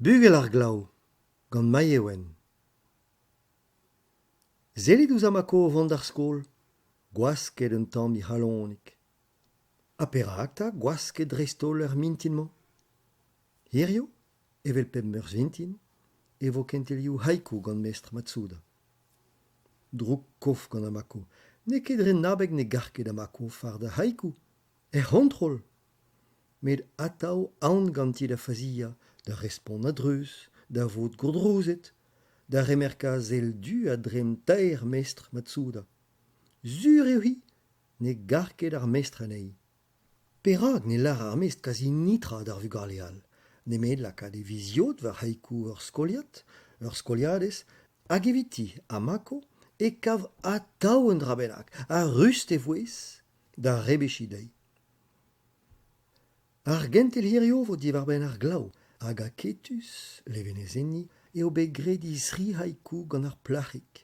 Bugel ar glav, gant Mai-Ewen. Sellit ouzh Amako o vont d'ar skol, gwasket un tamm he c'halonig. Ha perak 'ta gwasket dreist-holl er mintin-mañ ? Hiziv, evel pep meurzh vintin, e vo kentelioù haiku gant mestr Matsuda. Drouk-kof gant Amako, n'eo ket dre 'n abeg ne gar ket Amako fardañ haiku, er c'hontrol ! Met atav aon ganti da faziañ, da respont a-dreuz, da vout gourdrouzet, da remerkañ sell du ha dremm taer mestr Matsuda. Sur eo-hi ne gar ket ar mestr anezhi. Perak ne lâr ar mestr kazi netra d'ar vugale all, nemet lakaat e viz-yod war haiku ur skoliad, ur skoliadez, hag eviti, Amako, e kav atav un dra bennak, ha rust e vouezh, da rebechiñ dezhi. Ar gentel hiziv 'vo diwar-benn ar glav hag aketus, levenez enni, eo bet graet he zri haiku gant ar plac'hig.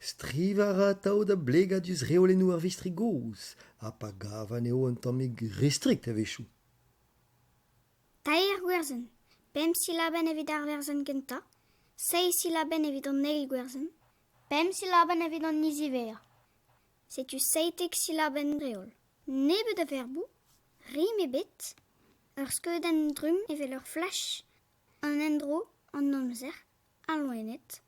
Strivañ a ra atav da blegañ diouzh reolennoù ar vistri gozh ha pa gav anezho un tammig re strikt a-wechoù. Teir gwerzenn, pemp silabenn evit ar werzenn gentañ, seizh silabenn evit an eil gwerzenn, pemp silabenn evit an niziwezhañ. Setu 17 silabenn dre-holl. Nebeut a verboù, rim ebet, ur skeudenn drumm evel ur flash, an endro, an amzer, al loened,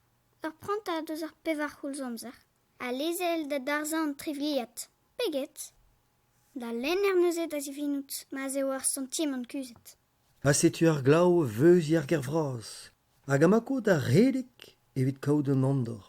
ur prantad eus ar pevar c'houlz amzer, ha lezel da darzhañ an trivliad, pe get. Da lenner neuze da zivinout ma'z eo ar santimant kuzhet. Ha setu ar glav o veuziñ ar gêr vras, hag Amako da redek evit kaout un andor.